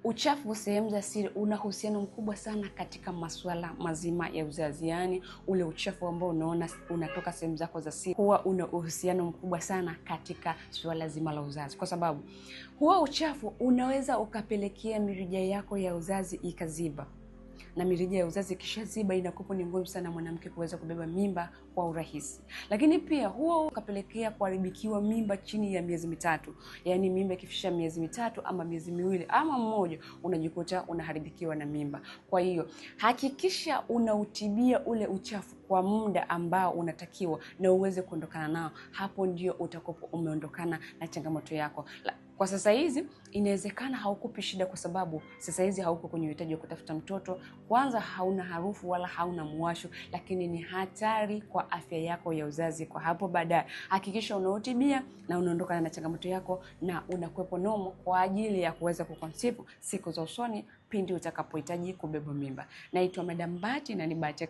Uchafu sehemu za siri una uhusiano mkubwa sana katika masuala mazima ya uzazi, yaani ule uchafu ambao unaona unatoka sehemu zako za siri huwa una uhusiano mkubwa sana katika suala zima la uzazi, kwa sababu huo uchafu unaweza ukapelekea mirija yako ya uzazi ikaziba, na mirija ya uzazi ikishaziba inakuwa ni ngumu sana mwanamke kuweza kubeba mimba kwa urahisi. Lakini pia huo ukapelekea kuharibikiwa mimba chini ya miezi 3, yaani mimba ikifikisha miezi 3 ama miezi 2 ama 1, unajikuta unaharibikiwa na mimba. Kwa hiyo hakikisha unautibia ule uchafu kwa muda ambao unatakiwa na uweze kuondokana nao. Hapo ndio utakopo umeondokana na changamoto yako. Kwa sasa hizi inawezekana haukupi shida, kwa sababu sasa hizi hauko kwenye uhitaji wa kutafuta mtoto. Kwanza hauna harufu wala hauna muwasho, lakini ni hatari kwa afya yako ya uzazi kwa hapo baadaye. Hakikisha unautibia na unaondokana na changamoto yako na unakuwepo nomo kwa ajili ya kuweza kuconceive siku za usoni pindi utakapohitaji kubeba mimba. Naitwa Madam Bahati na ni Bahati.